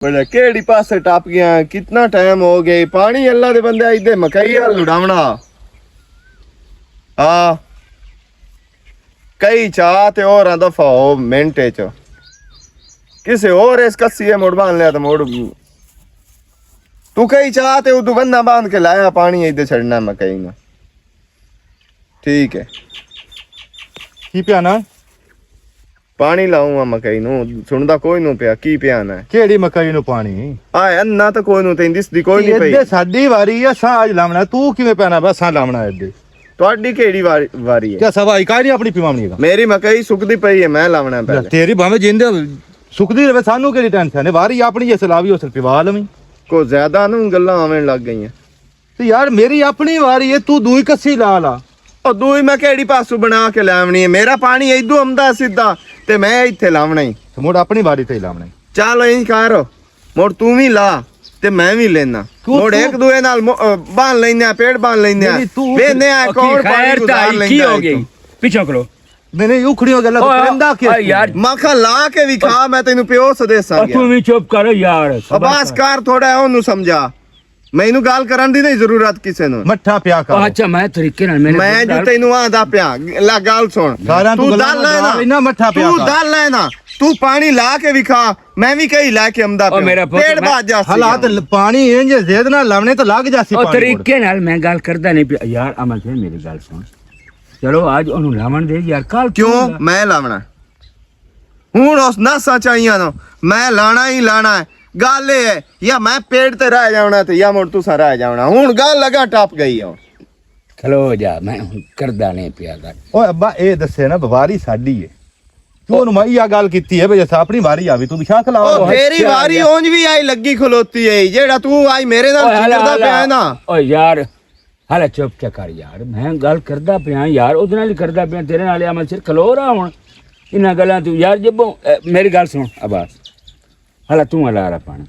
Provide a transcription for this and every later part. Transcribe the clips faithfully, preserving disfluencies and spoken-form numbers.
بڑے کیڑی پاسے ٹپ گیا؟ کتنا ٹائم ہو گیا؟ پانی اللہ دے بندے، ایدے مکئی حال اڑاونا۔ آ، کئی چاہ تے اور آ دفعہ ہو منٹ چ۔ کسے اور اس کسی ہے مڑ بان لیا تے مڑ۔ تو کئی چاہ تے ادو بندہ باندھ کے لایا، پانی ایدے چھڑنا مکئی نا۔ ٹھیک ہے۔ کی پیانا؟ پانی لاؤں آ مکئی نو، سندا کوئی نو پیا، کی پیانا ہے؟ کیڑی مکئی نو پانی؟ آ انا تے کوئی نو تین دس دی کوئی نہیں پئی۔ ایدے ساڈی واری ہے، سا اج لاونا، تو کیویں پیانا بس سا لاونا ایدے؟ تہاڈی کیڑی واری، واری ہے؟ کیا سوا اکائی نہیں اپنی پیوانی دا؟ میری مکئی سکدی پئی ہے، میں لاونا پہلے۔ تیری بھاویں جیندے سکدی رہے، سانو کیڑی ٹینشن ہے؟ واری اپنی ہے، سلاوی اس پیوا لویں۔ کو زیادہ نو گلاں آون لگ گئیاں۔ تے یار، میری اپنی واری ہے، تو دوئی کسی لا لا۔ او دوئی میں کیڑی پاسوں بنا کے لاونی ہے؟ میرا پانی ایدوں آمدا سیدھا، تے میں ایتھے لاونا ہی۔ تے مڑ اپنی واری تے ہی لاونا ہی۔ چل اینج کر، مڑ تو وی لا، تے میں وی لینا۔ کیوں مڑ تو ایک دوئے نال مو-، اہ، بان لینے آ، پیڑ بان لینے آ۔ نہیں، نہیں، تو وینے آ، اکی کون پانی خیر گزار تائی کی لینا ہو ہے گئی؟ تو۔ پیچھے کرو۔ نہیں، نہیں، اکھڑیاں گلاں تو او، کرندا کی او یار۔ مکھا لا کے وی کھا، میں تینوں پیو سدے سا او، تو گیا۔ وی چپ کر یار، صبر عباس کر۔ کار تھوڑا ہے، اونوں سمجھا۔ مینوں گل کرن دی نہیں ضرورت کسے نوں۔ مٹھا پیا کر۔ اچھا، میں طریقے نال، میں جو تینوں آندا پیا، لا گل سن۔ سارا تو تو گلاں دل ہے نا، اتنا مٹھا پیا تو کر۔ دل ہے نا، تو پانی لا کے وکھا، میں وی کئی لا کے امدا او پیا۔ میرا پتر، پیڑ میں باج جاسی حالات۔ پانی انج زید نال لاونے تو لگ جاسی او پانی مڑ۔ طریقے نال میں گل کردا نہیں پیا۔ یار، امن سے میری گل سن۔ چلو، اج اونوں لاون دے یار، کل کیوں؟ میں لاونا۔ ہن اس نساں چاہیاں نو، میں لانا ہی لانا ہے۔ گل اے ہے، یا میں پیڑ تے رہ جاونا تے یا مڑ تساں رہ جاونا۔ ہن گل اگاں ٹپ گئی ہے۔ کھلو جا، میں ہن کردا نہیں پیا گل۔ اوئے ابا، اے دسے نا، واری ساڈی ہے۔ تو اونوں میں ایہا گل کیتی ہے، بھئی اساں اپنی واری آوی، تو بشاک لاؤ۔ او تیری واری اونج وی آئی لگی کھلوتی ہے، جیڑا تو آئی میرے نال اوئے ہلا، چڑدا پیا ہے نا۔ اوئے یار، ہلا چپ کیا کر یار، میں گل کردا پیا یار، اودے نال ہی کردا پیا، تیرے نال آ میں سر کھلو رہا ہن۔ انہاں گلاں تو یار، جب میری گل سن عباس، ہلا تو ہلا رہا پانی،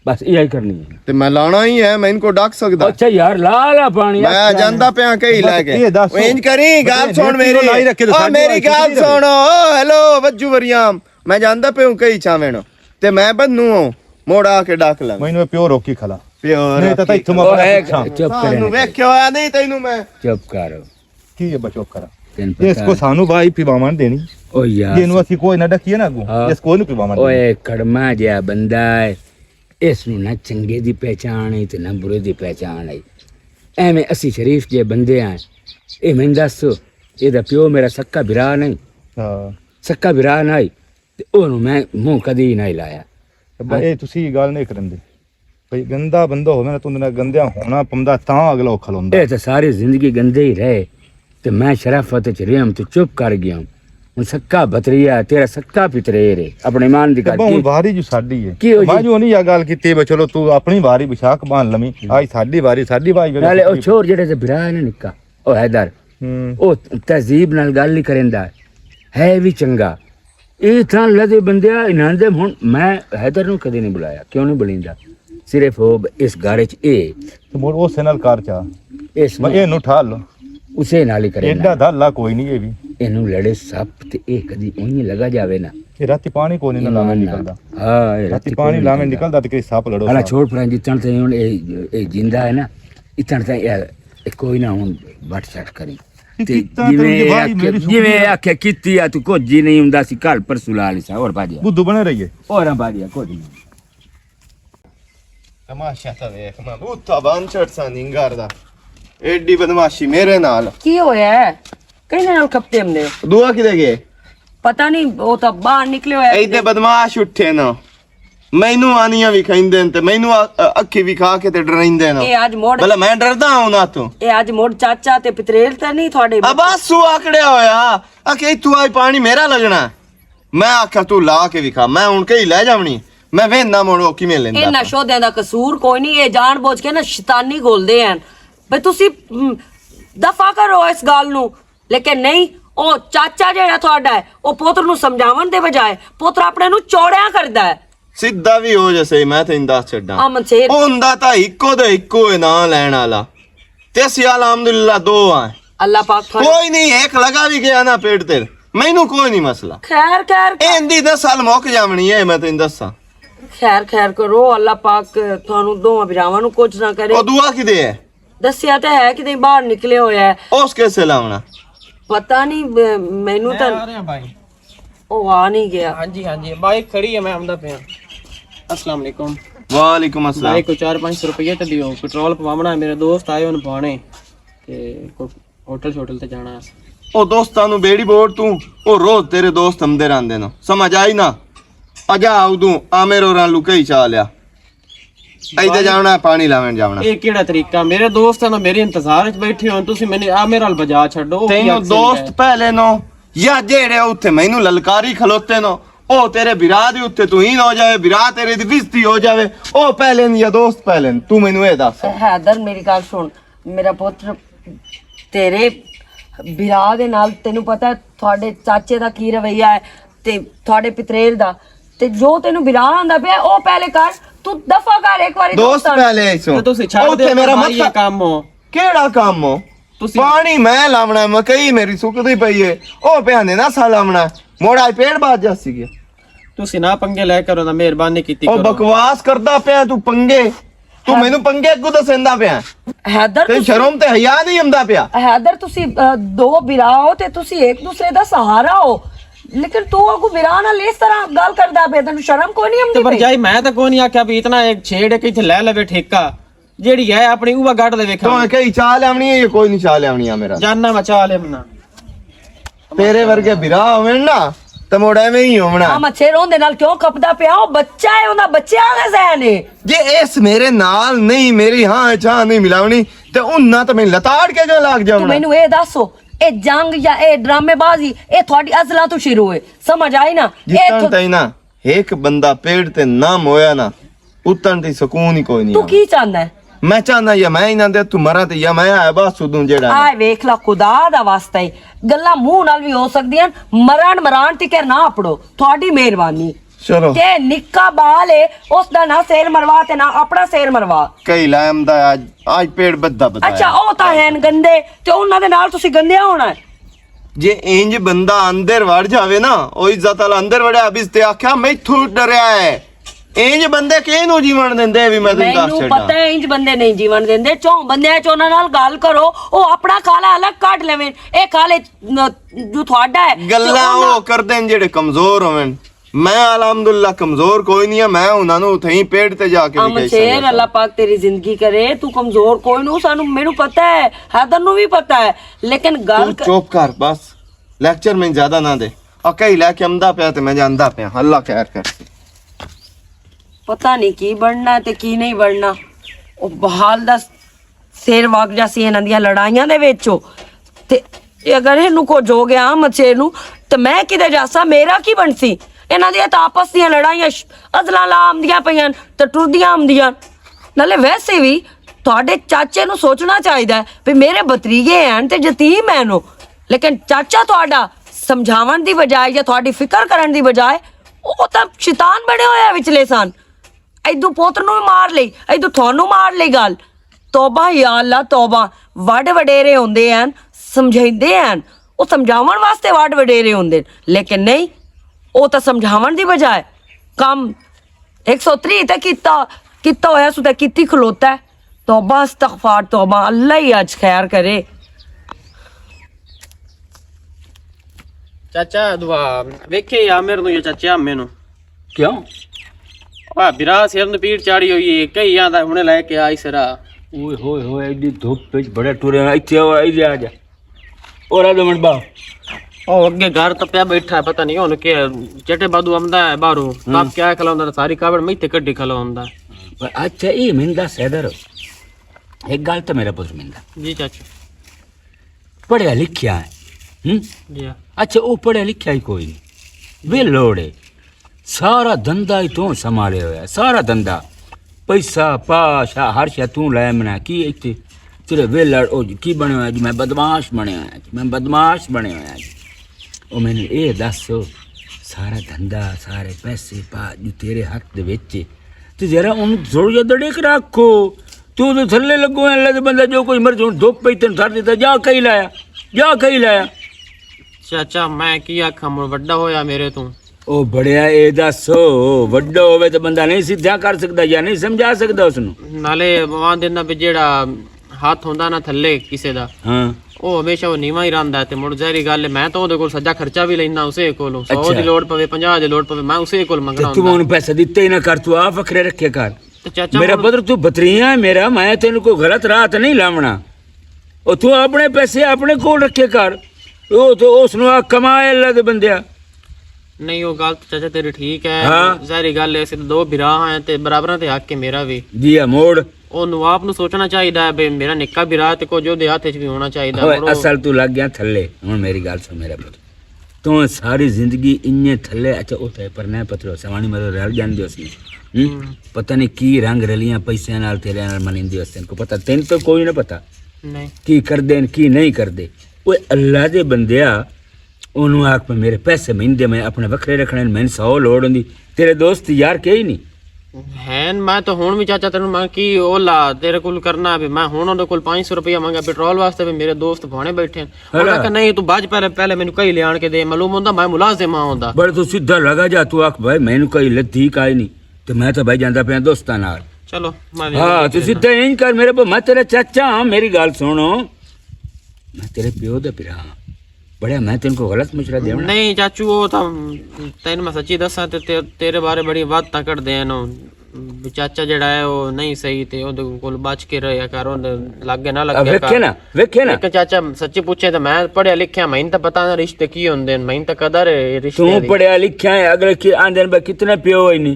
بس یہ ہی کرنی ہے۔ تے میں لانا ہی ہے، میں ان کو ڈاک سکدا؟ اچھا یار، لا لا پانی، میں جاندا پیا کہیں لے کے۔ یہ دس، انج کری، گل سن میری۔ او میری گل سن، او ہیلو، وجو وریام، میں جاندا پیا ہوں کہیں چاویں نو۔ تے میں بنوں ہوں، موڑ آ کے ڈاک لاں۔ مینوں پیو روکی کھلا۔ پیو نہیں، تاں روکی اتھوں میں کھلا۔ اپنا پچھاں۔ چپ کرے سانوں نا۔ ویکھیا ہویا نہیں تینوں میں۔ چپ کر۔ کی ہے بچو کرا؟ تینوں اس پتہ کو ہے۔ سانوں بائی پیواون دینی۔ او یار۔ یہ نو اسی کوئی نہ ڈکیے نہ اگوں۔ ہاں۔ اس کوئی نو پیواون دینی۔ اوئے کڑما جیا بندہ ہے۔ اس نو نہ چنگے دی پہچان ہے تے نہ برے دی پہچان ہے۔ ایویں اسی شریف جے بندے ہیں۔ اے میں دس، اے دا پیو میرا سکا بھرا نہیں۔ ہاں۔ سکا بھرا نہیں۔ تے اونوں میں منہ کدی نہ لایا۔ ابا، ہاں۔ اے تسی گل نہیں کرندے۔ بھئی گندا بندہ ہووے نا، تے اوندے نال گندیاں ہونا پوندا، تاں اگلا اوکھا لوندا۔ اے تے ساری زندگی گندے ہی رہے، تے میں شرافت وچ رہم تے چپ کر گیا ہوں۔ ہن سکا بتریا، تیرا سکا پترے رے، اپنے مان دی تے کر بہوں کی؟ واری جو ساڈی ہے۔ کی ہو جی؟ میں جو نہیں آ گل کیتی، بھئی چلو تو اپنی واری بشاک بان لمی، آج ساڈی واری، ساڈی واری۔ نالے او چھوڑ جڑے تے بھرا ہے نا نکا، او حیدر، ہوں۔ او تہذیب نال گل نہیں کریندا، ہے بھی چنگا۔ اے اتھاں لدے بندیا، انہاں دے ہن میں حیدر نوں کدے نہیں بلایا، کیوں نہیں بلیندا؟ صرف او اس گھر وچ اے۔ تے مڑ اسے نال کر چا۔ اس میں نوں اے نوں ٹھال لو۔ اسے نال ہی کرے ایڈا نا۔ دا اللہ کوئی نہیں اے بھی۔ اینوں لڑے سپ تے اے کدی اونی لگا جاوے نا۔ اے راتی پانی کوئی نہیں نہ لاویں نکلدا۔ ہاں، اے راتی راتی پانی پانی لاویں نکلدا۔ نکلدا تے کئی سپ لڑو ہلا سپ۔ چھوڑ پران جتن تے ہن اے، اے جیندا ہے نا، اتن تے اے، اے کوئی نہ ہن بٹ شٹ کریں۔ تے کیتا جویں تے اے واہی آکھیا، میری جویں اے شکریہ۔ آکھیا کیتی آ، تو کچھ جی نہیں ہوندا سی، کل پرسوں لا لسا، اور بھاجیا۔ بدھو بنے رہیے۔ اور بھاجیا، کچھ نہیں۔ تماشا تاں ویکھ، میں بوتا بن چھڑساں نینگر دا۔ ایڈی بدمعاشی میرے نال۔ کی ہویا ہے؟ کہیں نال کھپتے ہم نے؟ دعا کدے گئے؟ پتہ نہیں، وہ تو باہر نکلے ہوئے۔ ایدے بدمعاش اٹھے نا۔ مینوں آنیاں وی کھیندے نے تے مینوں آ-، آ-، اکھی وی کھا کے تے ڈرائیندے نے۔ اے اج مڑ بھلا میں ڈردا ہاں انہاں توں؟ اے اج مڑ چاچا تے پتریل تے نہیں تھوڑے؟ اباسو آکڑیا ہویا، آکھے اتھوں آئی پانی میرا لگنا۔ میں آکھیا تو لا کے وکھا، میں ہن کئی لے جاونی، میں وینا مڑ او کیویں لیندا انہاں پیا۔ شودیاں دا قصور کوئی نہیں، اے جان بوجھ کے نا شیطانی گھولدے ہیں۔ بھئی تسی، م، دفع کرو اس گل نو۔ لیکن نہیں، او چاچا جیڑا تہاڈا ہے، او پوتر نو سمجھاون دے بجائے پوتر اپنے نو چوڑیاں کردا ہے۔ سیدھا وی ہو جے صحیح، میں تینوں دس چھڈاں۔ امن شیر۔ ہوندا تاں ہکو دے ہکو ہے ناں لین والا۔ تے اسی الحمدللہ دو ہیں۔ اللہ پاک تھوڑا کوئی نہیں، ایک لگا بھی گیا نا پیٹ تے، مینوں کوئی نہیں مسئلہ۔ خیر، خیر۔ ایندی نسل مک جاونی ہے، میں تینوں دساں۔ خیر خیر کرو، اللہ پاک تھانوں دوواں بھراواں نوں کچھ نہ کرے۔ او دعا کدے ہے؟ دسیا تے ہے کہ نہیں باہر نکلے ہویا ہے۔ اس کیسے لاونا؟ پتہ نہیں، ب- مینوں میں تاں آ رہا بھائی۔ او آ نہیں گیا۔ ہاں جی، ہاں جی، بائک کھڑی ہے، میں آمدا پیا۔ السلام علیکم۔ وعلیکم السلام۔ بھائی، کو چار پانچ سو روپیے تے دیو، پٹرول پواونا ہے، میرے دوست آئے ہن پوانے، تے کوئی ہوٹل شوٹل تے جانا ہے۔ او دوستاں نوں بیڑی بوڑ توں، او روز تیرے دوست ہمدے رہندے نو، سمجھ آئی نا؟ اجا اودوں آمر اوراں لکئی چا لیا۔ ایدے جاونا ہے، پانی لاون جاونا۔ یہ کیڑا طریقہ؟ میرے دوست ہیں نا، میرے انتظار وچ بیٹھے ہون، تسی میں آ میرے نال بجا چھڈو۔ تینوں دوست پہلے نو یا جیڑے اتھے مینوں للکاری کھلوتے نو، او تیرے برا دی اتھے توہین ہو جاوے، برا تیرے دی بےزتی ہو جاوے، او پہلے نو یا دوست پہلے نو؟ تو مینوں اے دس۔ حیدر، میری گل سن، میرا پتر، تیرے برا دے نال تینوں پتہ ہے تھوڑے چاچے دا کی رویہ ہے، تے تھوڑے پتریر دا، تے جو تینوں برا آندا پیا، او پہلے کر، تو دفع کر ایک واری دوست دوستاں نوں۔ پہلے ایسو۔ تے تسی چھڈ اوتھے دے میرا بھائی، مت یہ کام ہو۔ کیڑا کام ہو؟ تسی پانی میں لاونا ہے، مکئی میری سکدی پئی ہے۔ او پیا نے نا سا لاونا ہے۔ موڑا پیڑ بات جاسی گیا۔ تسی نہ پنگے لے کرو نا، مہربانی کیتی او کرو۔ بکواس کردا پیا تو پنگے۔ تو ہاں۔ مینوں پنگے کو دسیندا پیا۔ حیدر، تینوں تسی شرم تے حیا نہیں آندا پیا۔ حیدر، تسی، آ، دو برا ہو تے تسی ایک دوسرے دا سہارا ہو، لیکن تو اگو برا نال اس طرح گل کردا پیا، تینوں شرم کوئی نہیں تے آندی پئی؟ بھرجائی، میں تے کوئی نہیں آکھیا بھی اتنا ایک چھیڑ ہے کہ اتھے لے لوے ٹھیکہ۔ جیڑی ہے اپنی اوہ گڈ دے ویکھاں۔ تو کہیں چاہ لیاونی ہے یا کوئی نہیں چاہ لیاونی آ میرا؟ جاننا میں چاہ لیاونا۔ تیرے ورگے برا ہوون نا، تے موڑ ایویں ہی ہوونا۔ آ مچھے روندے نال کیوں کپدا پیا؟ او بچہ ہے، اوندا بچے والا ذہن ہے۔ جے اس میرے نال نہیں، میری ہاں چاہ نہیں ملاونی، تے انہاں تے میں لتاڑ کے جو لاگ تو جاونا۔ مینوں اے دسو، اے جنگ یا اے ڈرامے بازی، اے تھوڑی ازلاں تو شروع ہے، سمجھ آئی نا؟ اے جتن تھو- تائیں نا ایک بندہ پیڑ تے نہ مویا نا، اتن تے سکون ہی کوئی نہیں تو آنا۔ کی چاہندا ہے؟ میں چاہندا یا میں انہاں دے ہتھوں مراں تے یا میں آیا بس ادوں جیڑا ہے۔ آئے ویکھ لا، خدا دا واسطہ ہے، گلاں منہ نال وی ہو سکدیاں، مرن مران تکر نہ اپڑو، تھوڑی مہربانی۔ چلو۔ تے نکا بال ہے، اس دا نہ سیر مروا تے نہ اپنا سیر مروا۔ کئی لائم دا آج، آج پیڑ بدھا بدھا اچھا، ہے۔ او تاں ہین گندے، تے انہاں دے نال تسی گندیا ہونا ہے۔ جے انج بندہ اندر وڑ جاوے نا، او عزت والا اندر وڑیا، ابھی تے آکھیا، "میں تھو ڈریا ہے۔" انج بندے کہیں نوں جیون دیندے، اے وی میں تینوں دس مینوں چھڈاں۔ پتہ ہے، انج بندے نہیں جیون دیندے۔ چوں بندیاں چ انہاں نال گل کرو، او اپنا کھالا الگ کڈ لیون۔ اے کھالے ن-، جو تھوڑا ہے، تے گلاں انہاں او کردے نے جڑے کمزور ہوون۔ میں الحمدللہ کمزور کوئی نہیں ہاں، میں انہاں نوں اتھے ہی پیڑ تے جا کے بھی کہہ شیر، سکدا۔ اللہ پاک تیری زندگی کرے، تو کمزور کوئی نو، سانو، مینوں پتہ ہے، حیدر نوں وی پتہ ہے، لیکن گل تو چپ کر بس۔ لیکچر میں زیادہ نہ دے۔ آ کئی لے کے آندا پیا تے میں جاندا پیا۔ اللہ خیر کر۔ پتہ نہیں کی بننا تے کی نہیں بننا۔ او بحال دا سیر وگ جاسی انہاں دیاں لڑائیاں دے وچ۔ تے اگر اینوں کچھ ہو گیا مچے نوں، تے میں کدے جاساں، میرا کی بنسی؟ انہاں دیاں تے آپس دیاں لڑائیاں ش-، ازلاں لا آمدیاں پیاں تے ٹردیاں آمدیاں۔ نالے ویسے وی تہاڈے چاچے نوں سوچنا چاہیدا ہے بھی میرے بھتریجے ہیں تے یتیم ہیں نو، لیکن چاچا تہاڈا سمجھاون دی بجائے یا تہاڈی فکر کرن دی بجائے او تاں شیطان بنے ہوئے وچلے سن۔ ایدو پوتر نوں وی مار لئی، ایدو تھانوں مار لئی گل۔ توبہ یا اللہ توبہ، وڈ وڈیرے ہوندے ہیں، سمجھیندے ہیں، او سمجھاون واسطے وڈ وڈیرے ہوندے ہیں، لیکن نہیں، او تاں سمجھاون دی بجائے کم ایک سو تری تے کیتا، کیتا ہویا سو تے کیتی کھلوتا ہے۔ توبہ استغفار توبہ، اللہ ہی اج خیر کرے۔ چاچا دعا ویکھے یا میرے نوں یا چاچا مینوں؟ کیوں؟ واہ، برا سر نوں پیڑ چاڑی ہوئی ہے، کئی آندا ہنے لے کے آئی سرا۔ اوئے ہوئے ہوئے، ایڈی دھوپ وچ بڑا ٹریا، ایتھے آ، ایتھے آ جا۔ اور آ دو منٹ با۔ او اگے گھر تپیا بیٹھا ہے، پتہ نہیں ہن کہ چٹے بادو آمدا ہے باہروں۔ کپ کیا کھلوندا ہے، ساری کابڑ میں تے کڈی کھلوندا ہے۔ پر اچھا، اے مندا سیدر، ایک گل تے میرا پتر مندا۔ جی چاچا۔ پڑھیا لکھیا ہے؟ ہم؟ جی ہاں۔ اچھا، او پڑھیا لکھیا ہی کوئی نہیں۔ ویلوڑے۔ سارا دھندا ہی تو سنبھالے ہویا ہے، سارا دھندا۔ پیسہ، پا، شا، ہر شے تو لے منا کی ایتھے؟ تیرے ویلڑ او جی کی بنے ہویا جی؟ میں بدمعاش بنے ہویا جی، میں بدمعاش بنے ہویا جی۔ او مینوں اے دس، سارا دھندا، سارے پیسے پا جو تیرے ہاتھ دے وچ ہے، تے ذرا اونوں زور جا دڑک رکھو۔ تو تے تھلے لگو ہے، اللہ دے بندہ جو کوئی مرضی ہن دھوپ پئی تینوں دھر دیتا، جا کئی لایا، جا کئی لایا۔ چاچا، میں کی آکھاں، مڑ وڈا ہویا میرے تو۔ او بڑیا، اے دس، وڈا ہووے تے بندہ نہیں سیدھا کر سکدا یا نہیں سمجھا سکدا اس نوں؟ نالے وہاں دے نہ بھی جیڑا ہاتھ ہوندا نہ تھلے کسے دا، ہاں۔ او ہمیشہ او نیواں ہی رہندا ہے۔ تے مڑ ظاہری گل ہے، میں تو اودے کول سجا خرچہ بھی لینا اسے کولوں، سو اچھا۔ دی لوڑ پوے، پنجاہ دی لوڑ پوے، میں اسے کول تے منگنا تو ہوندا۔ اونوں پیسہ دتے ہی نہ کر، تو آ فخرے رکھے کر۔ تے چاچا میرا مڑ پتر، تو بتریاں ہے میرا، میں تینوں کوئی غلط راہ تے نہیں لاونا۔ او تو اپنے پیسے اپنے کول رکھے کر۔ او تو اس نوں آ کما، اللہ دے بندیا۔ نہیں، وہ گل تو چاچا تیری ٹھیک ہے۔ ہاں۔ ظاہری گل ہے، اسی دو بھرا ہیں تے برابراں تے حق ہے میرا بھی۔ جی ہاں، موڑ۔ او نواب نو سوچنا چاہیدا ہے بھئی میرا نکا بھرا تے کچھ اودے ہاتھ وچ بھی ہونا چاہیدا ہے۔ اوئے، مڑو اصل تو لگ گیا تھلے۔ ہن میری گل سن میرا پتر۔ تو ساری زندگی انجے تھلے، اچھا، او تے پر نہ پترو، سوانی مرو رل جاندے اس نے۔ ہم؟ ہم۔ پتہ نہیں کی رنگ رلیاں پیسے نال تیرے نال منیندے اس نے۔ کو پتہ، تین تو کوئی نہ پتہ۔ نہیں۔ کی کردے نے، کی نہیں کردے۔ اوئے اللہ دے بندیا، اونوں آکھ، میں میرے پیسے مہینے دے میں اپنے وکھرے رکھنے، میں سو لوڑ ہوندی۔ تیرے دوست یار کہی نہیں۔ ہین، میں تو ہن وی چاچا تینوں میں کی اولا تیرے کول کرنا بھی، میں ہن اودے کول پانچ سو روپیہ منگا پٹرول واسطے، بھی میرے دوست بھانے بیٹھے ہیں۔ انہاں ہلا۔ کہا، "نہیں، تو باج پہلے، پہلے مینوں کئی لیان کے دے، معلوم ہوندا میں ملازم ہاں ہوندا۔" بڑے تو سیدھا لگا جا، تو آکھ، "بھائی، مینوں کئی لدھی کائی نہیں، تے میں تو بھائی جاندا پیا دوستاں نال۔" چلو، میں بھی ہاں، تو سیدھا انج کر، میرے پا-، میں تیرا چاچا ہاں، میری گل سنو۔ میں تیرے پیو دا بھرا ہاں۔ بڑیا، میں تینوں کوئی غلط مشورہ دیونا؟ نہیں چاچو، وہ تاں تینوں میں سچی دساں تے تے-، تیرے بارے بڑی بات تکڑ دین۔ چاچا جڑا ہے، وہ نہیں صحیح تے اودے کول بچ کے رہیا کر، اودے لاگے نہ لگیا کر۔ ویکھے نا، ویکھے نا۔ لیکن چاچا، سچی پوچھے تے میں پڑھیا لکھیا، میں تاں پتہ نہ رشتے کی ہوندے نے، میں تاں قدر ہے رشتے توں دی۔ پڑھیا لکھیا ہے، اگلے کی آندے نے، بھائی، کتنے پیو ہوئے نہیں؟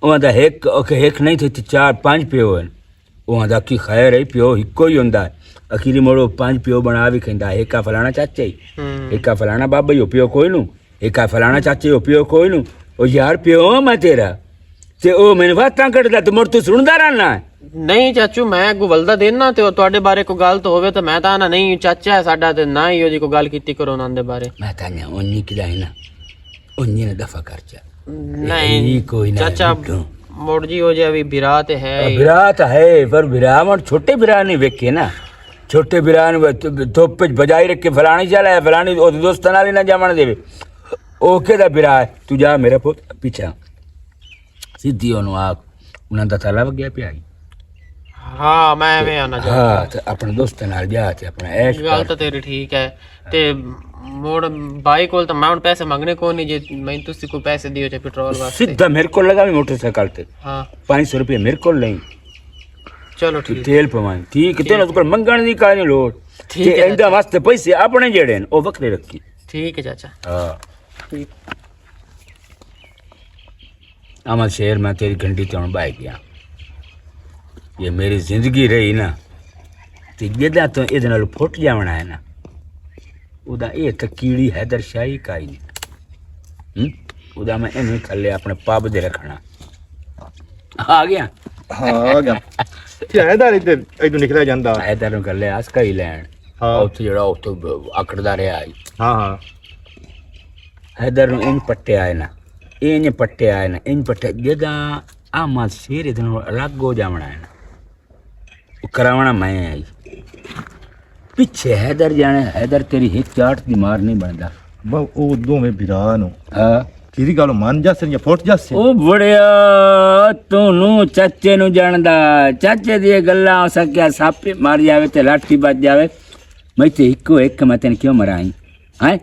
وہ آندا، "ہک، اوکے، ہک نہیں تھے، چار، پانچ پیو ہوئے نے۔" او آندا، "کی خیر ہے، پیو ہکو ہی ہوندا ہے۔" اخیری مڑ او پنج پیو بنا وی کھیندا ہے، ہک آ فلانا چاچا ہی، ہک آ فلانا بابا ہی، او پیو کوئی نو، ہک آ فلانا چاچا ہی، او پیو کوئی نو۔ او یار، پیو ہاں میں تیرا، تے او مینوں واتاں کڈدا، تے مڑ تو سندا رہنا ہے۔ نہیں چاچو، میں اگوں ولدا دینا، تے او تواڈے بارے کوئی گل تو ہووے، تے میں تاں آنا، "نہیں، چاچا ہے ساڈا، تے نہ ہی او جی کوئی گل کیتی کرو انہاں دے بارے۔" میں تاں آنا، اونی کدا ہے نا، اونی نے دفعہ کر چا۔ نہیں، کوئی نہ چاچا، مڑ جی ہو جائے، ابھی برا تے ہے ہی۔ برا تے ہے، پر برا من چھوٹے برا نہیں ویکھے نا۔ چھوٹے برا نوں دھوپ وچ بجائی رکھے، فلانے چل آیا، فلانے او دوستاں نال ہی نہ جاون دے۔ او کہدا برا ہے؟ تو جا میرا پوت پیچھے۔ سیدھی اونوں آکھ، انہاں دا تالا وگیا پیا ہی۔ ہاں، میں ایویں آنا چاہتا ہاں، ہوں۔ تے اپنے دوستاں نال جا تے اپنا عیش گل کر۔ تاں تیری ٹھیک ہے۔ تے موڑ بھائی کول تاں میں ہن پیسے منگنے کوئی نہیں، جے میں تسی کو پیسے دیو چا پٹرول واسطے۔ سیدھا میرے کول لگا وی موٹر سائیکل تے۔ ہاں۔ پانچ سو روپے میرے کول نہیں۔ چلو تے ٹھیک۔ تیل پوائیں۔ ٹھیک ہے، ٹھیک۔ تینوں کول منگن دی کائے نہیں لوڑ۔ ٹھیک تے ہے ایندا چاچا۔ واسطے پیسے اپنے جڑے نے، او وکھرے رکھی۔ ٹھیک ہے چاچا۔ ہاں۔ ٹھیک۔ احمد شیر، میں تیری گھنٹی تے ہن بھائی گیا۔ یہ میری زندگی رہی نا، تے جداں تو اے دے نال پھٹ جاونا ہے نا، او دا اے تکیڑی حیدر شاہی کائی نہیں۔ ہم؟ او دا میں اینوں تھلے اپنے پب دے رکھنا۔ آ گیا؟ ہاں، آ گیا۔ تے حیدر ادھر، ادھر نکلا جاندا۔ حیدر نوں کر لے، اس کائی لین۔ ہاں۔ اوتھے جڑا اوتھے اکڑدا رہیا ہے۔ ہاں، ہاں۔ حیدر نوں ان پٹے آئے نا، ان پٹے آئے نا، ان پٹے، جداں احمد شیر ادھر نوں الگ ہو جاونا ہے نا، وہ کراونا میں آئی۔ پچھے حیدر جانے، حیدر تیری ہک چاٹ دی مار نہیں بندا۔ با، او دوویں بھرا نو۔ ہاں۔ تیری گل من جاسن یا پھٹ جاسن؟ او بڑیا، تو نو چچے نو جاندا۔ چچے دی گلاں ہو سکیا سپ مار جاوے تے لاٹھی بچ جاوے۔ میں تے ہکو ہک، میں تین کیوں مرائی؟ ہیں؟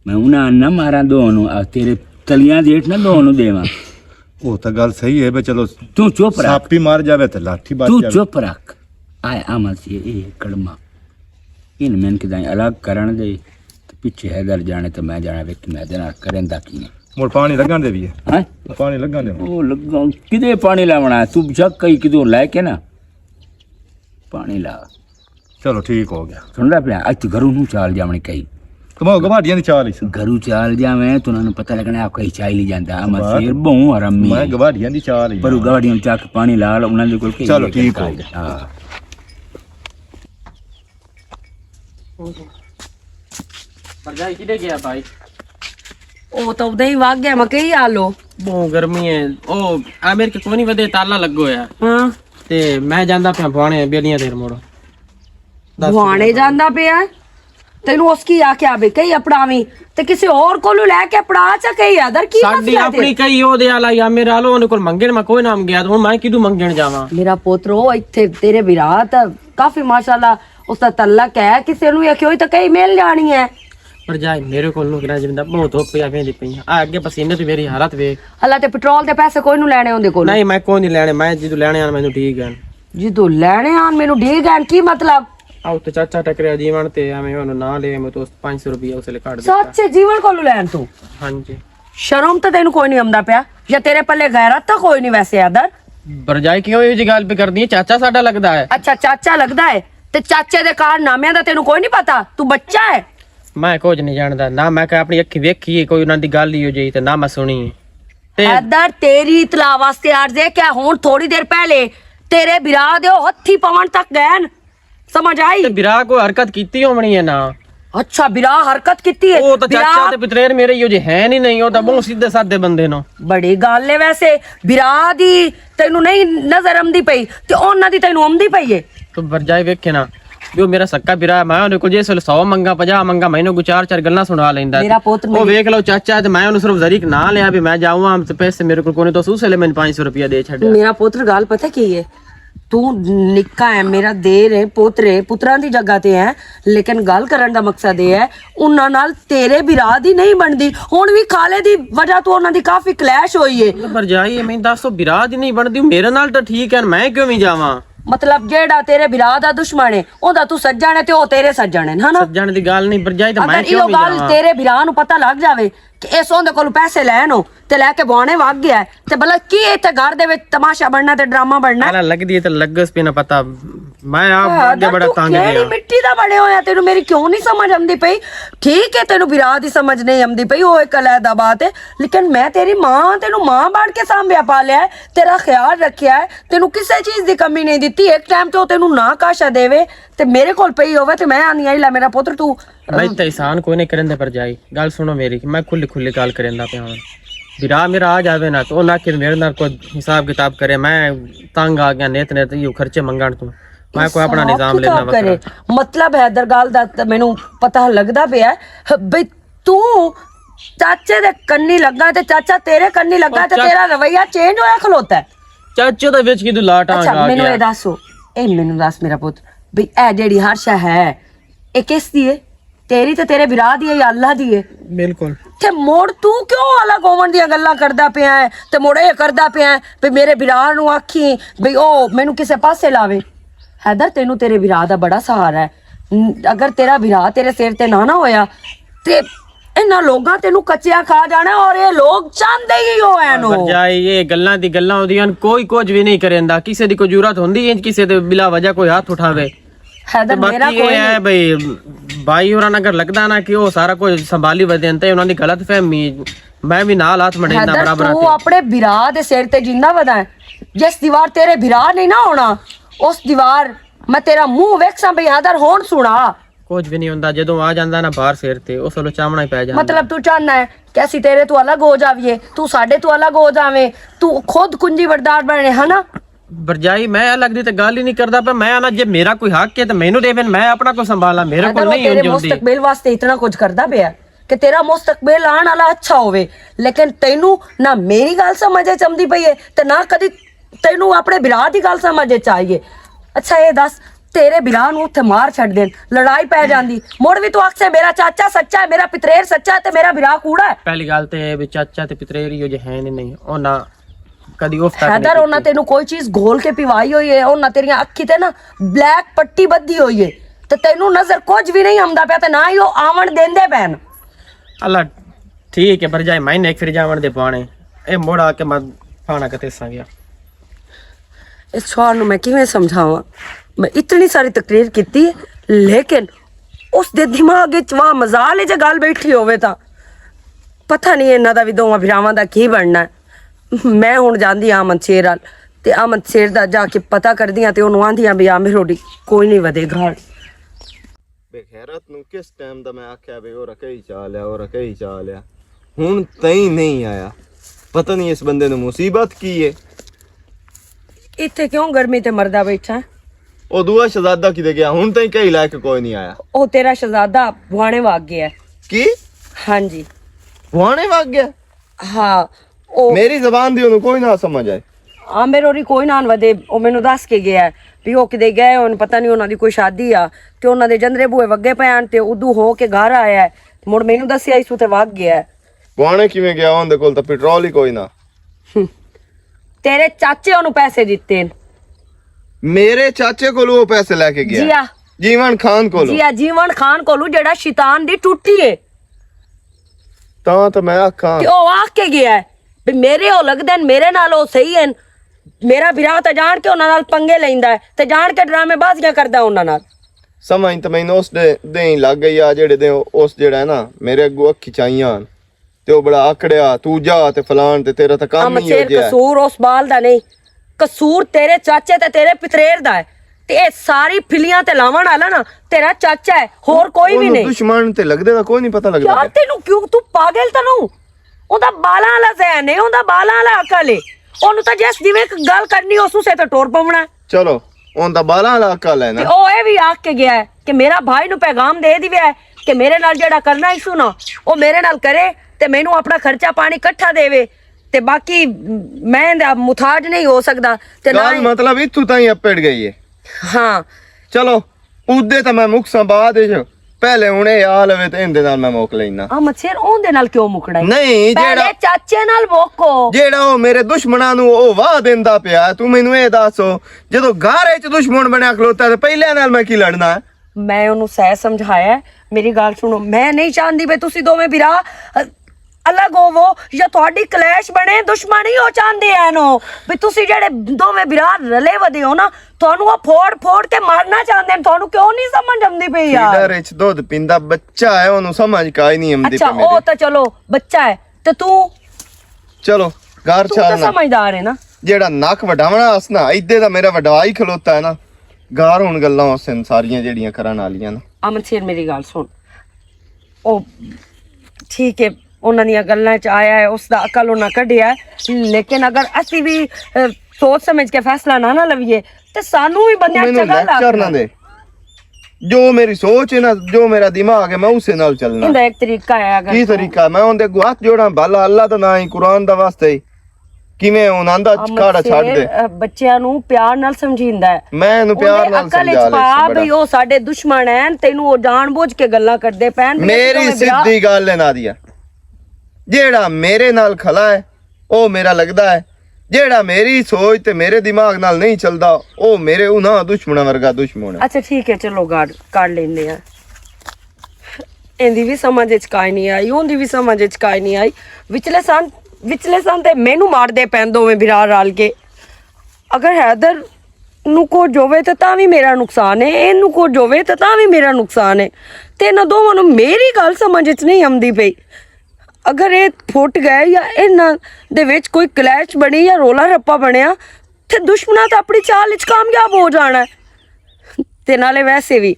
میں انہاں نہ ماراں دو نو، آ تیرے تلیاں دیٹ نہ دو نو دیواں۔ او تاں گل صحیح ہے، بے چلو تو چپ رکھ۔ سپ ہی مار جاوے تے لاٹھی بچ تو جاوے۔ چپ رکھ۔ آئے عمل سی اے کڑما۔ ان میں کدائیں الگ کرن دے، تے پچھے حیدر جانے تے میں جانا وچ میں دے نال کرن دا کی ہے۔ مڑ پانی لگن دے بھی ہے۔ ہیں؟ پانی لگن دے۔ او لگن، کدے پانی لاونا ہے؟ تو بچا کئی کدوں لے کے نا پانی لا۔ چلو ٹھیک ہو گیا۔ سن رہا پیا، اج تو گھروں نوں چال جاونے کئی۔ تمہوں گواڈیاں دی چال ہی سن۔ گھروں چال جاویں تو انہاں نوں پتہ لگنا آپ کئی چال ہی جاندا۔ ہم بات شیر بہوں حرامی میں ہے۔ گواڈیاں دی چال ہی پر جاویں۔ گواڈیاں چاک پانی لا لو، انہاں دے کول کئی چلو ٹھیک ہو گیا۔ ہاں۔ پرجائی کدے گیا بھائی؟ او تو ادے ہی واگ گیا، میں کہی آ لو۔ بہوں گرمی ہے۔ او عامر کے کونی ودے تالا لگو ہویا۔ ہاں۔ تے میں جاندا پیا بھوانے بیلیاں تیر موڑو۔ دس بھوانے روپے۔ جاندا پیا؟ تینوں اس کی آکھیا وے کئی اپناویں، تے کسے ہور کولوں لے کے اپنا آ چا کئی۔ ادر کی ساڈی مسئلہ اپنی جے؟ کئی او دے آلا یا میرا آلو، انہاں کول منگن میں کوئی نہ منگیا، تے ہن میں کدوں منگن جاواں؟ میرا پوترو، ایتھے تیرے بھرا تے کافی ماشاءاللہ اس دا تعلق ہے، کسے نوں یہ کیوں تے کئی مل جانی ہے۔ پر جائے میرے کول نوں کنا جندا بہت ہو پیا ویندی پئی آ، اگے پسینے تے میری حالت وے۔ اللہ تے پٹرول دے پیسے کوئی نوں لینے ہوندے کول؟ نہیں، میں کوئی نہیں لینے، میں جدوں لینے آن مینوں ڈھیگ گئے۔ جدوں لینے آن مینوں ڈھیگ گئے، کی مطلب؟ آؤ تے چاچا ٹکریا جیون تے ایویں انہوں نہ لے، میں تو پانچ سو روپیہ اس لے کٹ دیتا۔ سچ جیون کولوں لین تو؟ ہاں جی۔ شرم تے تینوں کوئی نہیں آمدا پیا، یا تیرے پلے غیرت تے کوئی نہیں ویسے ادر۔ برجائی کیوں یہ جی گل پہ کردی ہے؟ چاچا ساڈا لگدا ہے۔ اچھا، چاچا لگدا ہے، تے چاچے دے کارنامیاں دا تینوں کوئی نہیں پتا؟ تو بچہ ہے۔ میں کچھ نہیں جاندا، نہ میں کہ اپنی اکھی ویکھی ہے کوئی انہاں دی گل ہی ہو جائی تے نہ میں سنی۔ تے ادر تیری اطلاع واسطے عرض ہے کہ ہن تھوڑی دیر پہلے تیرے برا دے او ہتھی پون تک گئے ن۔ سمجھ آئی؟ تے برا کوئی حرکت کیتی ہونی ہے نا؟ اچھا، برا حرکت کیتی ہے؟ او تے برا چاچا تے پتریر میرے ہی ہو جے ہے نہیں، نہیں، او تے بہت سیدھے سادے بندے نو۔ بڑی گل ہے ویسے، برا دی تینوں نہیں نظر آمدی پئی تے انہاں دی تینوں آمدی پئی ہے۔ تو برجائے ویکھے نا، جو میرا سکا برا ہے، میں انہاں کو جس ویلے سو منگا، پنجاہ منگا، میں انہاں کو چار چار گلاں سنا لیندا۔ میرا پتر او میری ویکھ لو چاچا، تے میں انہاں صرف ذریک نہ لیا بھی میں جاواں، تے پیسے میرے کو کونے، تو اس ویلے میں پانچ سو روپیہ دے چھڈیا۔ میرا پتر، گل پتہ کی ہے؟ تو نکا ہے، میرا دیر ہے، پوتر ہے، پتراں دی جگہ تے ہے، لیکن گل کرن دا مقصد یہ ہے، انہاں نال تیرے برا دی نہیں بندی۔ ہن وی خالے دی وجہ تو انہاں دی کافی کلیش ہوئی ہے۔ پر جائی میں دسو، برا دی نہیں بندی، میرے نال تو ٹھیک ہے، میں کیوں نہیں جاواں؟ مطلب جیڑا تیرے برا دا دشمن ہے، اوندا تو سجن ہے تے او تیرے سجن ہے، ہے نا؟ سجن دی گل نہیں، پر جائی تے میں اگر کیوں ایہو نہیں گل جاواں؟ تیرے برا نو پتہ لگ جاوے کہ اس اوندے کولوں پیسے لین ہو، تے لے کے بوانے وگ گیا ہے۔ تے بھلا کی ایتھے گھر دے وچ تماشا بننا تے ڈرامہ بننا؟ آلا لگدی ہے تے لگس پہ نہ پتا۔ میں آپ ہاں، اگے بڑا تو تنگ کیڑی گیا۔ مٹی دا بنے ہویا، تینوں میری کیوں نہیں سمجھ آمدی پئی؟ ٹھیک ہے، تینوں برا دی سمجھ نہیں آمدی پئی، وہ ایک علیحدہ بات ہے، لیکن میں تیری ماں، تینوں ماں بن کے سانبھیا پالیا ہے، تیرا خیال رکھیا ہے، تینوں کسے چیز دی کمی نہیں دتی۔ ایک ٹائم تے وہ تینوں نہ کاشا دے وے، تے میرے کول پئی ہووے تے میں آنی آئی لا میرا پتر تو۔ میں تے احسان کوئی نہیں کرن دے پر جائی۔ گل سنو میری، میں کھلی کھلی گل کرن دا پیا ہاں۔ بھرا میرا آ جاوے نا تو نہ کہ میرے نال کوئی حساب کتاب کرے، میں تنگ آ گیا نیت نیت یو خرچے منگن تو۔ میں کوئی اپنا حساب نظام لینا کتاب کرے۔ وکھرا۔ مطلب حیدر گل دا تے مینوں پتہ لگدا پیا ہے بھئی تو چاچے دے کنی لگا تے چاچا تیرے کنی لگا او تے چا- تیرا رویہ چینج ہویا کھلوتا ہے۔ چاچے دا وچ کی تو لاٹاں اچھا، آ مینوں گیا۔ اے دسو، اے مینوں دس میرا پتر، بھئی اے جیڑی ہر شے ہے، اے کس دی ہے؟ تیری تے تیرے بھرا دی ہے یا اللہ دی ہے؟ بالکل۔ تے مڑ تو کیوں الگ ہوون دیاں گلاں کردا پیا ہے؟ تے مڑ اے کردا پیا ہے، بھئی میرے بھرا نوں آکھی، بھئی او مینوں کسے پاسے لاوے۔ حیدر، تینوں تیرے بھرا دا بڑا سہارا ہے۔ ن-، اگر تیرا بھرا تیرے سر تے نہ نہ ہویا، تے انہاں لوگاں تینوں کچیا کھا جانا ہے، اور اے لوگ چاہندے ہی ہو اینو۔ بھرجائی، اے گلاں دی گلاں ہوندیاں ہن، کوئی کچھ وی نہیں کریندا، کسے دی کوئی ضرورت ہوندی ہے کسے تے بلا وجہ کوئی ہاتھ اٹھاوے؟ حیدر، تے باقی میرا اے کوئی ہے نہیں۔ بھائی، بھائی ہوراں نال اگر لگدا نا کہ او سارا کچھ سنبھالی ودے ہن تے انہاں دی غلط فہمی، میں وی نال ہاتھ مڑیندا حیدر، برابر تو تے۔ اپنے بھرا دے سر تے جیندا ودا ہے۔ جس دیوار تیرے بھرا نہیں نہ ہونا، اس دیوار میں تیرا منہ ویکھساں بھئی حیدر ہون سنا۔ کچھ وی نہیں ہوندا، جدوں آ جاندا نا باہر سر تے، اس ویلے چاونا ہی پے جاندا۔ مطلب تو چاہنا ہے کہ اسی تیرے تو الگ ہو جاویے، تو ساڈے تو الگ ہو جاویں، تو خود کنجی بردار بنے، ہے نا؟ برجائی، میں الگ دی تے گل ہی نہیں کردا پیا۔ میں آنا جے میرا کوئی حق ہے تے مینوں دے، میں اپنا کو سنبھالاں، میرے اگر کول وہ نہیں تیرے ہونی ہوندی۔ مستقبل واسطے اتنا کچھ کردا پیا ہے کہ تیرا مستقبل آن والا اچھا ہووے، لیکن تینوں نہ میری گل سمجھ اچ آمدی پئی ہے تے نہ کدی تینوں اپنے بھرا دی گل سمجھ اچ آئی ہے۔ اچھا، اے دس، تیرے بھرا نوں اتھے مار چھڈ دین، لڑائی پے جاندی، مڑ وی تو آکھسے میرا چاچا سچا ہے، میرا پتریر سچا ہے تے میرا بھرا کوڑا ہے۔ پہلی گل تے اے وی چاچا تے پتریر ہی جو ہے نہیں، نہیں، او نہ کدی اف تک نہیں حیدر، انہاں کیتی۔ تینوں کوئی چیز گھول کے پیوائی ہوئی ہے، انہاں تیریاں اکھی تے نا بلیک پٹی بدھی ہوئی ہے، تے تینوں نظر کچھ وی نہیں آمدا پیا، تے نہ ہی او آون دیندے پین۔ اللہ، ٹھیک ہے، پر جائے میں نے ایک پھر جاون دے پانے، اے موڑ آ کے میں پانا کتے سا گیا۔ اس چھوڑ نوں میں کیویں سمجھاواں؟ میں اتنی ساری تقریر کیتی، لیکن اس دے دماغ وچ واہ مزال ہے جے گل بیٹھی ہووے تاں۔ پتہ نہیں انہاں دا وی دوواں بھراواں دا کی بننا ہے۔ میں ہن جاندی آں امن شیر ال، تے امن شیر دا جا کے پتہ کردی آں تے اونوں آندی آں بھی آ میرے کوئی نہیں ودے گھر۔ بے غیرت نوں کس ٹائم دا میں آکھیا وے او رکھے ہی چا لیا، او رکھے ہی چا لیا۔ ہن تئیں نہیں آیا۔ پتہ نہیں اس بندے نوں مصیبت کی ہے۔ اتھے کیوں گرمی تے مردا بیٹھا ہے؟ او دووا شہزادہ کدے گیا؟ ہن تائیں کئی لے کے کوئی نہیں آیا۔ او تیرا شہزادہ بوانے واگ گیا ہے۔ کی؟ ہاں جی۔ بوانے واگ گیا؟ ہاں۔ او میری زبان دی اونوں کوئی نہ سمجھ آئے۔ ہاں، میرے ہوری کوئی نہ ودے، او مینوں دس کے گیا ہے۔ بھی او کدے گئے ہن، پتہ نہیں انہاں دی کوئی شادی آ، تے انہاں دے جندرے بوئے وگے پے آن، تے ادو ہو کے گھر آیا ہے۔ مڑ مینوں دسیا اس تے واگ گیا ہے۔ بوانے کیویں گیا؟ اون دے کول تاں پٹرول ہی کوئی نہ۔ ہم۔ تیرے چاچے اونوں پیسے دتے نے۔ میرے چاچے کولوں او پیسے لے کے گیا؟ جی آ۔ جیون خان کولوں؟ جی آ، جیون خان کولوں، جیڑا شیطان دی ٹوٹی ہے۔ تاں تے میں آکھاں۔ تے او آکھ کے گیا ہے بھی میرے او لگدے نے، میرے نال او صحیح ہیں۔ میرا بھرا تے جان کے انہاں نال پنگے لیندا ہے، تے جان کے ڈرامے بازیاں کردا انہاں نال۔ سمجھ تے مینوں اس دے، دے ہی لگ گئی آ، جیڑے دے اس جیڑا ہے نا، میرے اگوں اکھی چائیاں۔ تے او بڑا آکڑیا، تو جا تے فلان تے تیرا تاں کم ہی ہو جیا۔ قصور اس بال دا نہیں، قصور تیرے چاچے تے تیرے پتریر دا ہے۔ تے اے ساری پھلیاں تے لاون والا نا تیرا چاچا ہے، ہور کوئی بھی نہیں۔ دشمن تے لگدے دا کوئی نہیں پتہ لگدا۔ یار، تینوں کیوں، تو پاگل تاں نو؟ اوندا بالاں والا ذہن ہے، اوندا بالاں والا عقل ہے۔ اونوں تاں جس جویں ایک گل کرنی، اس اسے تے ٹور پونا۔ چلو، اوندا بالاں والا عقل ہے نا۔ تے او اے وی آکھ کے گیا ہے کہ میرا بھائی نوں پیغام دے دیوے ہے کہ میرے نال جڑا کرنا ایشو نا، او میرے نال کرے تے مینوں اپنا خرچہ پانی اکٹھا دیوے، تے باقی میں دا محتاج نہیں ہو سکدا۔ تے نہ گل ہی مطلب اتھوں تائیں اپڑ گئی ہے۔ ہاں۔ چلو، اودے تے میں مکساں بعد وچ، پہلے ہن اے آ لوے تے ایندے نال میں مک لینا۔ آ مچھر اون دے نال کیوں مکنا ہے؟ نہیں، پہلے جیڑا چاچے نال موکو۔ جیڑا او میرے دشمناں نوں او واہ دیندا پیا ہے، تو مینوں اے دس، جدوں گھر وچ دشمن بنیا کھلوتا ہے تے پہلے نال میں کی لڑنا ہے؟ میں اونوں سہ سمجھایا ہے، میری گل سنو، میں نہیں چاہندی بھی تسی دوویں بھرا الگ ہوو یا تہاڈی کلیش بنے، دشمنی ہو چاہندے ہیں نو۔ بھی تسی جڑے دوویں بھرا رلے ودے ہو نا، تہانوں او پھوڑ پھوڑ کے مارنا چاہندے ہیں، تہانوں کیوں نہیں سمجھ آندی پئی یار؟ فیڈر اچ دودھ پیندا بچہ ہے، اونوں سمجھ کائی نہیں آندی اچھا، پئی او میرے۔ تاں چلو بچہ ہے، تے تو؟ چلو، گھر تو تاں چھاڑنا۔ سمجھدار ہے نا؟ جیڑا نک وڈاونا اس نا، ایدے دا میرا وڈوائی کھلوتا ہے نا۔ گھر ہن گلاں اس سن ساریاں جیڑیاں کرن والیاں نا۔ امن شیر، میری گل سن۔ او ٹھیک ہے، انہاں دیاں گلاں چ آیا ہے، اس دا عقل انہاں کڈیا ہے، لیکن اگر اسی بھی، اے، سوچ سمجھ کے فیصلہ نہ نہ لویے تے سانو بھی بندیاں چنگا لگ۔ جو میری سوچ ہے نا، جو میرا دماغ ہے، میں اسے نال چلنا۔ ایندا ایک طریقہ ہے، اگر کی طریقہ؟ میں اون دے اگوں ہاتھ جوڑاں، بھلا اللہ دا نام ہی، قرآن دا واسطہ ہی، کیویں ہن آندا کھاڑا چھڈ دے۔ بچیاں نوں پیار نال سمجھیندا ہے۔ میں اینوں پیار نال سمجھا لے، بھئی او ساڈے دشمن ہیں، تینوں او جان بوجھ کے گلاں کردے پین۔ میری سیدھی گل ہے نادیا، جیڑا میرے نال کھلا ہے، او میرا لگدا ہے۔ جیڑا میری سوچ تے میرے دماغ نال نہیں چلدا، او میرے انہاں دشمناں ورگا دشمن ہے۔ اچھا ٹھیک ہے، چلو گاڑ کر لیندے ہیں۔ ایندی وی سمجھ اچ کائے نی آئی، اوندی وی سمجھ اچ کائے نی آئی۔ وچلے سن، وچلے سن تے مینوں مار دے پین دوویں بھرا رل کے۔ اگر حیدر نوں کچھ ہووے تے تاں وی میرا نقصان ہے، اینوں کچھ ہووے تے تاں وی میرا نقصان ہے۔ تے انہاں دوواں نوں میری گل سمجھ اچ نہیں آندی پئی۔ اگر اے پھٹ گئے یا انہاں دے وچ کوئی کلیش بنی یا رولا رپا بنیا، تے دشمناں تے اپنی چال اچ کامیاب ہو جانا ہے۔ تے نالے ویسے وی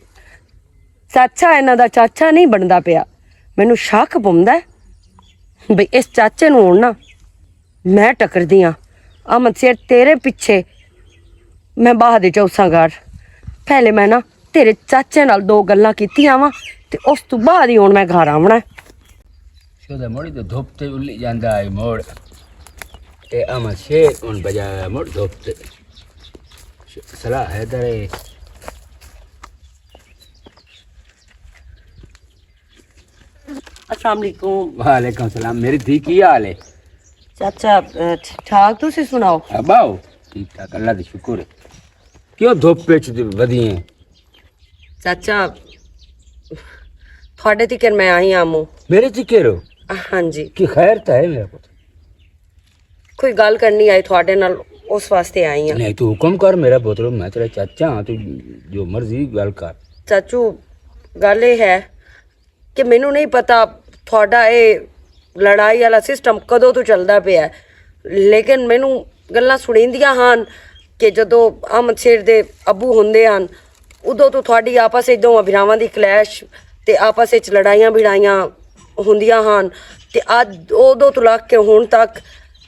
چاچا انہاں دا چاچا نہیں بندا پیا۔ مینوں شک پوندا ہے بھئی اس چاچے نوں ہن نا میں ٹکردی ہاں۔ امن شیر تیرے پیچھے میں باہر دے جاؤساں گھر۔ پہلے میں نا تیرے چاچے نال دو گلاں کیتیاں واں تے اس تو بعد ہی ہن میں گھر آونا ہے۔ شودہ مڑی تے دھپ تے الی جاندا ہے مڑ۔ اے امن شیر ہن بجایا مڑ دھپ تے۔ ش-، صلاح حیدر ہے۔ السلام علیکم۔ وعلیکم السلام۔ میری دھی کی حال ہے؟ چاچا، اے، ٹھیک ٹھاک، تسی سناؤ؟ اباؤ، ٹھیک ٹھاک، اللہ دا شکر ہے۔ کیوں دھوپ وچ ودی ہیں؟ چاچا، تھوڑے تکر میں آئی ہاں مو۔ میرے تکر ہو؟ ہاں جی۔ کی خیر تو ہے میرا پتر؟ کوئی گل کرنی آئی تھوڑے نال، اس واسطے آئی ہاں۔ نہیں، تو حکم کر میرا پتر، میں تیرا چاچا ہاں، تو جو مرضی گل کر۔ چاچو، گل یہ ہے کہ مینوں نہیں پتا تھوڑا اے لڑائی والا سسٹم کدوں تو چلدا پیا ہے، لیکن مینوں گلاں سنیندیاں ہن کہ جدوں احمد شیر دے ابو ہوندے ہن، ادوں تو تھوڑی آپس وچ دوواں بھراواں دی کلیش تے آپس وچ لڑائیاں بھڑائیاں ہوندیاں ہن، تے اج ادوں تو لگ کے ہن تک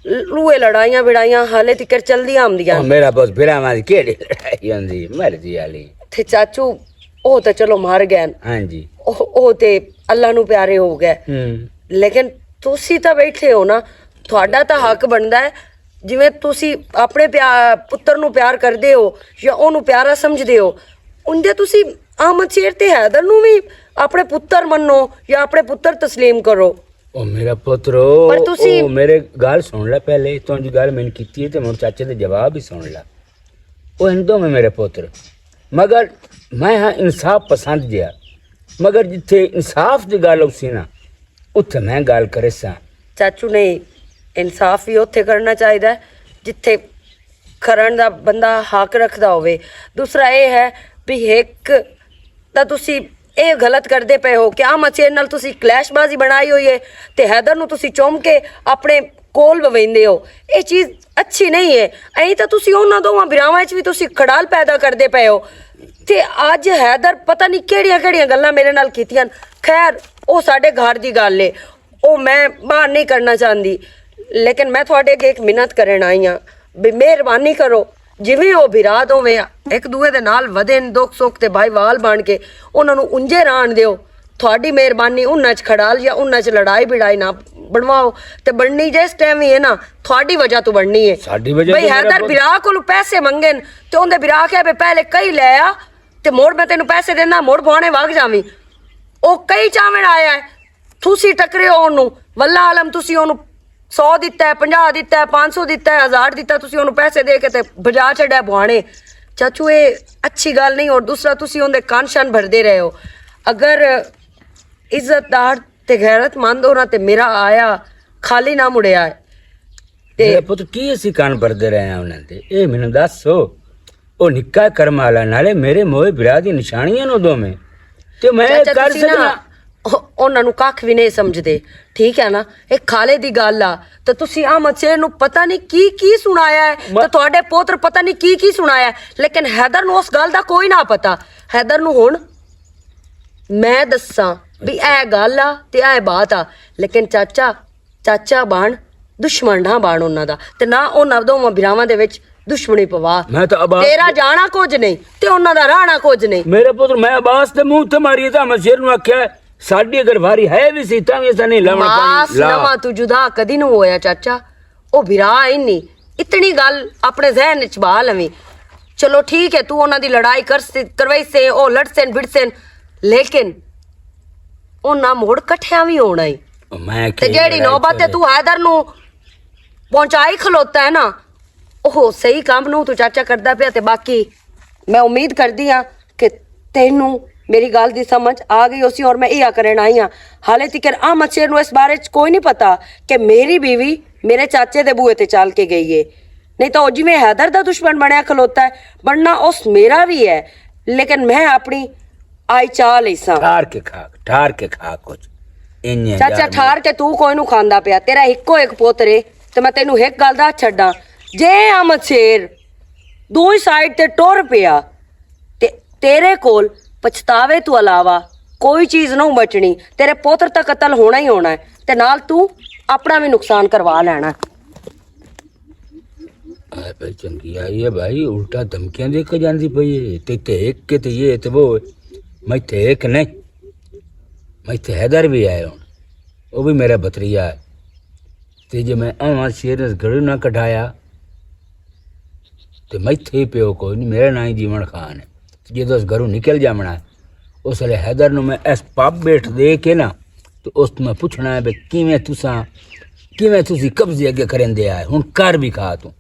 روئے لڑائیاں بڑائیاں حالے تکر چلدیاں آمدیاں۔ میرا بس بھرا ماں دی کیڑی لڑائی ہوندی، مرضی والی۔ تے چاچو، او تے چلو مر گئے۔ ہاں جی۔ او او تے اللہ نو پیارے ہو گئے۔ لیکن تسی تاں بیٹھے ہو نا، تہاڈا تاں حق بندا ہے، جویں تسی اپنے پیا- پتر نو پیار کردے ہو یا اونوں پیارا سمجھدے ہو، اندے تسی احمد شیر تے حیدر نو وی اپنے پتر منو یا اپنے پتر تسلیم کرو۔ او میرا پتر، او میرے گل سن لے پہلے، توں جو گل میں نے کیتی ہے تے ہن چاچے دے جواب ہی سن لے۔ او ہندو میں میرے پتر، مگر میں ہاں انصاف پسند جیا، مگر جتھے انصاف دی گل اسی نا، اتھے میں گل کرے ساں۔ چاچو نہیں، انصاف وی اتھے کرنا چاہیدا ہے جتھے کرن دا بندہ حق رکھدا ہووے۔ دوسرا اے ہے بھی ایک تاں تسی اے غلط کردے پئے ہو کہ احمد شیر نال تسی کلیش بازی بنائی ہوئی ہے تے حیدر نو تسی چوم کے اپنے کول بویندے ہو۔ اے چیز اچھی نہیں ہے۔ ایں تاں تسی انہاں دوواں بھراواں وچ وی تسی کھڑال پیدا کردے پئے ہو۔ تے اج حیدر پتہ نہیں کیڑیاں کیڑیاں گلاں میرے نال کیتیاں۔ خیر، او ساڈے گھر دی گل ہے، او میں باہر نہیں کرنا چاہندی، لیکن میں تہاڈے اگے ایک منت کرن آئی ہاں، بھی مہربانی کرو، جویں او بھرا دوویں ایک دوے دے نال ودھن، دکھ سکھ تے بھائی وال بن کے انہاں نوں اونجے رہن دیو۔ تہاڈی مہربانی، انہاں چ کھڑال یا انہاں چ لڑائی بڑائی نہ بنواؤ۔ تے بننی جس ٹائم وی ہے نا، تہاڈی وجہ تو بننی ہے۔ ساڈی وجہ بھئی تو میرا حیدر پتر بھرا کولوں پیسے منگن تے اوندے بھرا کہے، "بے پہلے کئی لے آ، تے مڑ میں تینوں پیسے دینا، مڑ بھانے وگ جاویں۔" او کئی چاون آیا ہے، تسی ٹکرے ہو اونوں، واللہ عالم تسی اونوں سو دتا ہے، پنجاہ دتا ہے، پانچ سو دتا ہے، ہزار دتا، تسی اونوں پیسے دے کے تے بجا چھڈیا بوانے۔ چاچو، اے اچھی گل نہیں۔ اور دوسرا، تسی اوندے کان شان بھردے رہے ہو۔ اگر عزت دار تے غیرت مند ہونا تے میرا آیا خالی نہ مڑیا ہے۔ تے میرے پتر، کی اسی کان بھردے رہے ہیں انہاں دے؟ اے مینوں دس سو۔ او نکا کرم والا، نالے میرے موئے برا دی نشانیاں نو دو میں۔ تے میں چاچا، کر تسی نا سکنا۔ او-، انہاں نو ککھ وی نہیں سمجھدے، ٹھیک ہے نا؟ ایک کھالے دی گل آ، تے تسی احمد شیر نو پتہ نہیں کی کی سنایا ہے، تے تہاڈے پوتر پتہ نہیں کی کی سنایا ہے، لیکن حیدر نو اس گل دا کوئی نہ پتہ۔ حیدر نو ہن میں دساں بھی اے گل آ تے اے بات آ، لیکن چاچا، چاچا بن، دشمن نہ بن انہاں دا، تے نہ انہاں دوواں بھراواں دے وچ دشمنی پوا۔ میں تاں عباس تیرا جانا کچھ نہیں تے انہاں دا رہنا کچھ نہیں۔ میرے پتر، میں عباس دے منہ تے ماری تے میں شیر نوں آکھیا، ساڈی اگر واری ہے وی سی تاں وی اساں نہیں لاونا پانی۔ ماس لا۔ نواں تو جدا کدی نوں ہویا چاچا، او بھرا ہی نہیں۔ اتنی گل اپنے ذہن وچ بہا لویں۔ چلو ٹھیک ہے، تو انہاں دی لڑائی کر س-، کروائی سے، او لڑ سن بڑ سن، لیکن انہاں مڑ کٹھیاں وی ہونا ہی۔ میں تے کیا جیڑی لڑائی نوبت تے کرے؟ تو حیدر نو پہنچائی کھلوتا ہے نا، اوہ صحیح کام نو تو چاچا کردا پیا۔ تے باقی میں امید کردی ہاں کہ تینوں میری گل دی سمجھ آ گئی ہوسی، اور میں ایہا کرن آئی ہاں۔ حالے تکر احمد شیر نو اس بارے چ کوئی نہیں پتا کہ میری بیوی میرے چاچے دے بوئے تے چل کے گئی ہے، نہیں تاں او جویں حیدر دا دشمن بنیا کھلوتا ہے، بننا اس میرا بھی ہے، لیکن میں اپنی آئی چاہ لئی ساں۔ ٹھار کے کھا، ٹھار کے کھا کچھ۔ انہیں چاچا، یار ٹھار کے تو کوئی نو کھاندا پیا، تیرا ہکو ایک پوتر ہے، تے میں تینوں ایک گل دا چھڈاں، جے احمد شیر دوئی سائیڈ تے ٹر پیا، تے تیرے کول پچھتاوے تو علاوہ کوئی چیز نہ بچنی، تیرے پوتر تک قتل ہونا ہی ہونا ہے، تے نال تو اپنا بھی نقصان کروا لینا۔ اے بھائی، چنگی آئی ہے بھائی، الٹا دھمکیاں دے کے جاندی پئی ہے۔ تے تے ایک کے تے یہ تے وہ، میں تے ایک نہیں، میں تے حیدر بھی آئے ہوں، وہ بھی میرا بھتریا ہے۔ تے جے میں آواں شیر اس گھروں نہ کڈھایا، تے میں تے پیو کوئی نہیں، میرا نام ہی جیون خان ہے۔ تے جے اس گھروں نکل جاونا ہے، اس لے حیدر نو میں اس پب بیٹھ دے کے نا، تے اس تو میں پوچھنا ہے بے کیویں تساں، کیویں تسی قبضے اگے کرن دے آئے، ہن کر بھی کھا توں۔